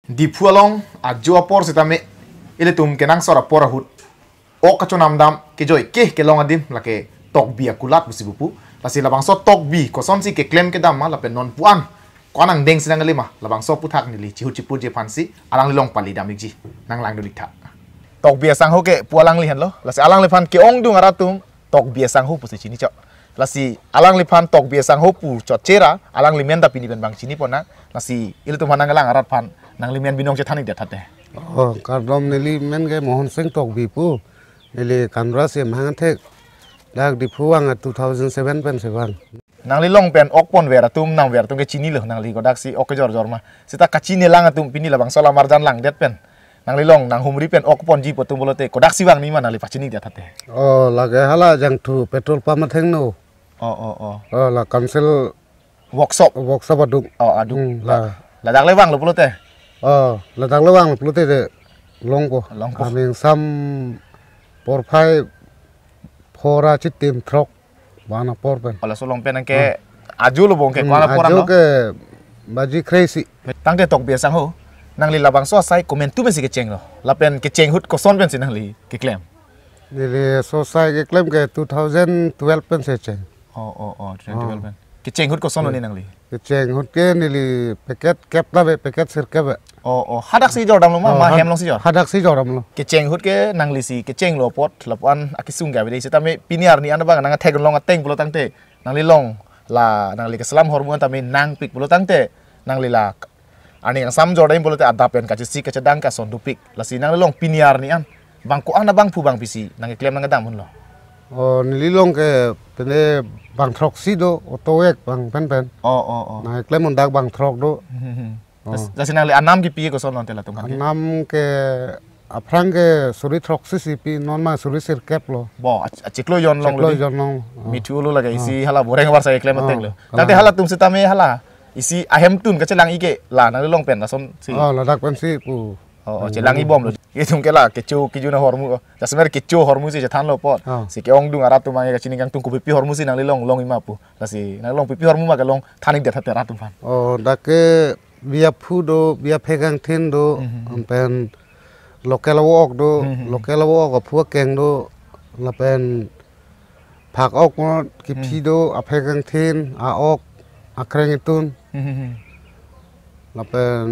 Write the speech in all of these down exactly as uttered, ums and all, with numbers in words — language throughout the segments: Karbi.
Diphu along ajo apor sitame ilitum kenangsot apor ahut ok kachonamdam kejoi ke kelong adim lake Tokbi akulat pusi pupu. Lasi labangso Tokbi kosonsi keklem kedam ma lapen non pu-an ko-an angdeng si nanglima, labangso aphuthak neli chihut chipurji aphansi alanglilong palidam ikji. Nang langdun iktha. Tokbi asangho ke pu alangli henlo. Lasi alangliphan ke-ongdung arat atum Tokbi asangho pusi chinichok. Lasi alangliphan Tokbi asangho pu chotchera, alangli men ta pini pen bang chiniponang. Lasi ilitum aphan nangkelang arat aphan nangli men binong chethan ikdet thate. Oh, kardom, neli men ke Mohon Sing Tokbi pu. Neli Kanra si mahang thek. Dak Diphu vang two thousand seven pen si vang. Nanglilong pen ok ponver atum, namver atum ke chinilo, nangli kodaksi ok kejorjor ma. Seta kachinelang atum pini labangso alam arjan langdet pen nanglilong nanghumri pen ok ponji pu atum pulote kodaksi vangji ma, nangli pachini ikdet thate. Oh, lake hala Jangthu petrol pump athengno. Oh, oh, oh. Oh, la council Workshop. Workshop adung. Oh, adung. Hmm, la. Ladak le vanglo pulote. Oh, ladak le vanglo pulote de longpo. Longpo. Aning sam porphai phora chitim throk vang apor pen. Hala so along pen ke ajo lo bong ke, hmm, ko-an apor ajo lo? Ke baji kre-isi. Tangte Tokbi asangho, nangli labangso asai komantu pensi kechenglo? Lapen kecheng ahut koson pensi nangli keklem? Neli so asai keklem ke two thousand twelve pensi cheng. Oh, oh, oh, two thousand twelve pen. Kecheng ahut kosonlo ni nangli? Kecheng ahut ke neli packet kep ta ave, packet sirkep ave. Oh, oh, hadaksi jordamlo ma, oh, ma had-, hem alongsi jor? Hadaksi jordamlo. Kecheng ahut ke nanglisi kechenglo apot, lapu-an akesung ke ave dei, sitame pini arni an abang nangtheklong ateng pulo tangte, nanglilong la nangli keselam ahormu an tame nangpik pulo tangte, nangli la aning angsam jordam pulote adap pen kachesik kachedang ke ason dopik. Lasi nanglilong pini arni an bang ko-an abangphu bang pisi nangkeklem nangkedam hunlo? Oh, nelilong ke pene bang throksi do, auto ek bang penpen. Oh, oh, oh. Nangkeklem un dak bang throk do. Hmm, hmm, hmm. Oh. Lasi nangli anam kipi koson lonte latum ke? Anam ke aphrang ke suri throksi si pi, non ma suri sirkep lo. Bo, ach-, achiklo jonlong. Chiklo lo di? Jonlong. Oh. Mithu lo lake, oh, isi hala boreng var sa keklem, oh, ateng lo. Kalang. Tangte halatum sitame hala isi ahemtun kachelang-ik ke la nanglilong pen lasonsi. Oh, ladak pensi pu. Oh, oh, hmm, chelang-ik bomlo. Itum ke la kecho kejun ahormu. Jasemet kecho ahormu si chethanlo apot. Oh. Si ke-ongdung arat atum abang kachini kangtung, kopipi ahormu si nanglilong longji ma pu. Lasi nanglilong pipi ahormu ma kelong than-ikdet thate arat atum aphan? Oh, dak ke bi aphu do, bi aphek angthin do, hmm, hmm, hmm, lapen local avo-ok do, hmm, hmm, hmm, local avo-ok aphu akeng do, lapen phak-ok mo kipi, hmm, do, aphek angthin, a-ok, akreng itun. Hmm, hmm, hmm. Lapen,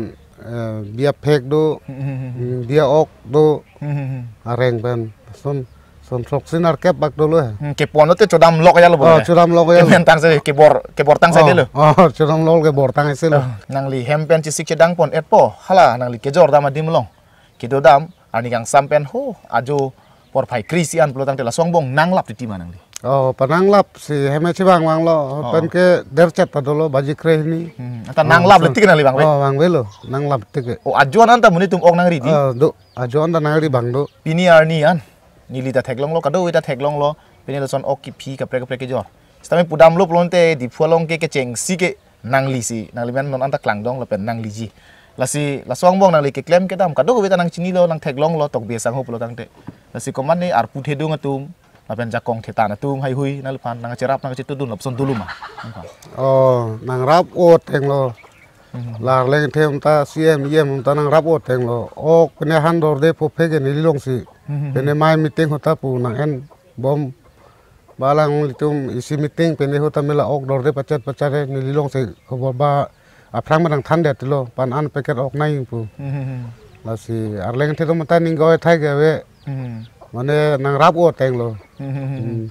eh, bi aphek do, hmm, hmm, hmm, hmm, hmm, bi a-ok do, hmm, hmm, hmm, areng pen. Son, son throksi nerkep bak dolo he. Hmm, kepon lote chodam lok ajat lo bo. Oh, he. Chodam lok ajat lo. Kemen tang si kebor, kebor tang si, oh, dei lo. Oh, chodam lok kebor tang si lo. Oh, nangli hem pen chesik chedang pon-etpo, hala nangli kejordam adim along kedodam, aning angsam pen ho ajo porphai kre-isi an pulo tangte laso angbong nanglap titi ma nangli? Oh, pananglap si hem chevang vanglo, oh, pen ke derchet ta dolo, baji kre hini. Hmm, anta, oh, nanglap so, letik nangli vangve? Oh, vangvelo, nanglap tik ke. Oh, ajo an anta monit atum ok nangri di? Oh, do, ajo an ta nangri abang do. Pini arni an neli ta theklonglo, kadokave ta theklonglo, pini lason ok kipi kaprek kaprek kejor. Sitame pudamlo pulote Diphu along ke kechengsi ke nanglisi, nangli men non anta klangdong lapen nangliji. Lasi laso angbong nangli keklem kedam kadokave ta nangchinilo, nangtheklonglo, Tokbi asangho pulo tangte. Lasi komatne arpu thedung atum lapen jakong thetan atum haihui nangliphan nangcherap nangchetudun lapuson dolo ma? Oh, nangrap-o ateng lo. Hmm. La arleng athe atum ta, C M, E M atum ta nangrap-o ateng lo. Ok, pene han dorde phophe ke nelilongsi. Hmm. Pene mai meeting ahut ta pu nang-en bom. Ba alanglitum isi meeting pene ahut ta mela ok dorde pachet pachet he, nelilongsi khobor ba aphrang ma nangthandetlo, pan an packet ok nangji pu. Hmm, hmm, hmm. Lasi arleng athe atum ta ning ke-oi thai ke ave. Hmm. Mane nangrap-o ateng lo. Hmm, hmm, hmm, hmm. Hmm.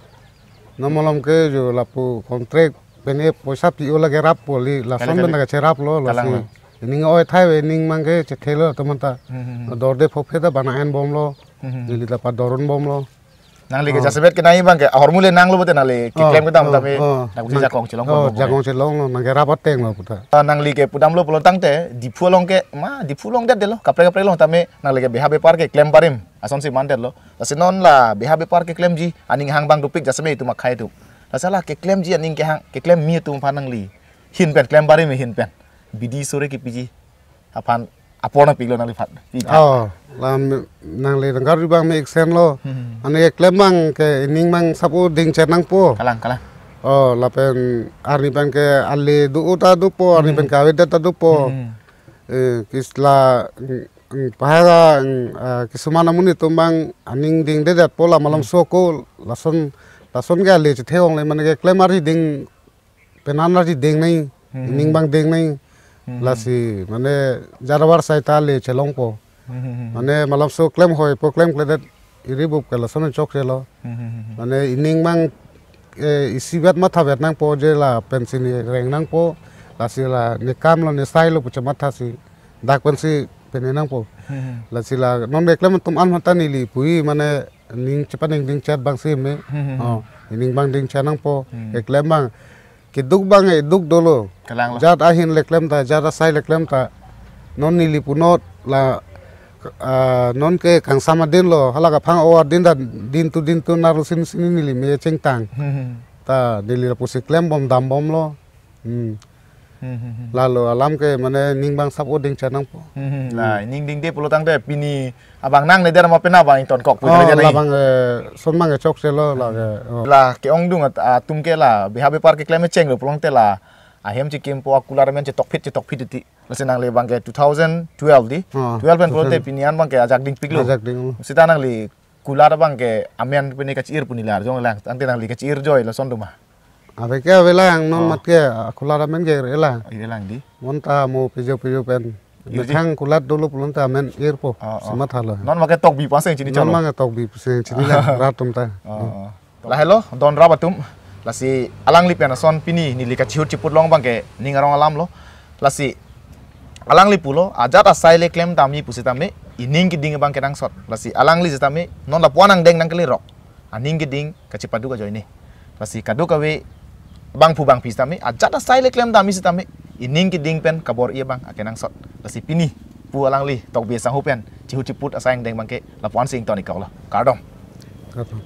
Non malom ke jo lapu contract pene poisa pi-o lake rap kali, lason, kali, pen kali, ta kacheraplo, kalang lasi. Lang. Ning oi thai ave, ning abang ke chethelo atum anta. Hmm, hmm, hmm. Dorde phophe ta ba nang-en bomlo. Hmm, hmm, hmm. Neli ta padorun bomlo. Nangli ke, oh, jasemet ke nangji abang ke ahormu le nanglo pulote nangli keklem, oh, kedam, oh, tame, oh, nang, nang jakong chelong, oh, pon, jakong chelonglo, nangkerap ateng lo puta. Ah, nangli kepudamlo pulo tangte, Diphu along ke, ma, Diphu along det detlo, kaprek kaprek along tame, nangli ke beha bepar keklem parim asonsi mandetlo. Lasi non la beha bepar keklemji aning hang abang dopik, jasemet itum akhei atum. Lasi la keklemji aning kehang, keklemmi atum aphan nangli ahin pen klem parim, ahin pen bidi sore kepiji aphan apor nangpiklo nangliphan. Pi tha. Oh, la nangli nangkarju abang me iksen lo. Hmm. Ane keklem abang ke ining abang sapo dingchet nangpo. Kalang, kalang. Oh, lapen arni pen ke ale do-o ta dopo, arni pen, hmm, ke avedet ta dopo. Hmm. Eh, kis la, mm, mm, pahaga, mm, ah, kisuman amonit atum abang aning dingdedetpo la malomso ko lason, lason ke ale chethe-ongle mane keklem arji ding penan arji ding nai, Hmm. ining abang ding nai, Hmm. lasi mane jat abar asai ta ale chelongpo. Hmm. Mane malomso klem hoipo, klemkledet iri bup ke lason chokchelo. Hmm. Mane ining abang, eh, isivet mathavet nangpo je lapensi ne reng nangpo, lasi la ne kamlo ne sailo pu chemathasi dak pensi pene nangpo. Hmm. Lasi la non keklem atum an mata neli puji mane ning chepaningding chet abangsi me. Hmm. Oh, ining abang dingchot nangpo. Hmm. Keklem abang keduk abang eduk dolo. Kalang lo. Jat ahin le klem ta, jat asai le klem ta. Non neli punot la, ah, non ke kangsam adin lo, hala kaphang o adin ta din tu din tu nar sinsin neli me chingtang. Hmm. Ta neli lapusi klembom dambomlo. Hmm. Hmm, hmm, hmm. Lalo alam ke mane ning abang sap o dingchot nangpo. Hmm, hmm. Hmm. La, ning dingde pulo tangte pini abang nangne der ma pena abang ingtonkok pu Oh, kena jana la i. Abang, eh, son abang chokchelo la ke. Oh. La ke-ongdung at-, atum ke la beha bepar keklem chenglo pulote la ahem chekimpo, akular amen chetokphit chetokphit titi. Lasi nangli abang ke two thousand twelve di. Oh, Twelve pen pulote two thousand. Pini an abang ke ajak dingpiklo. Ajak dinglo. Seta nangli kulat abang ke amen pini kachi-ir pu neli arjong lang. Tangte nangli kachi-ir joi lason doma. Ave ke avelang non Oh. mat ke, ah, kulat amen ke avelang. Avelang di. Bonta mo pijo pijo pen. Irji. Methang kulat dolo pulote amen irpo. Oh, oh. Simat halo. Non make Tokbi pu aseng chini Non chalo. Make Tokbi pu aseng chini la rat atum ta. Oh, oh. Lahelo, don rap atum. Lasi alangli pen ason pini neli kachihut chiput long abang ke ning arong alam lo. Lasi alangli pulo, ajat asai le klem tame pusitame, ining keding abang kenangsot. Lasi alangli sitame, non lapu-an angdeng nangkele rok. Aning keding kachipaduk ajoine. Lasi kadokave bangphu bangphi sitame, ajat asai le klem tame sitame, ining keding pen kabor-i abang akenangsot. Lasi pini pu alangli Tokbi asangho pen chihut chiput asai angdeng abang ke lapu-ansi ington-ik koklo. Kardom. Kardom.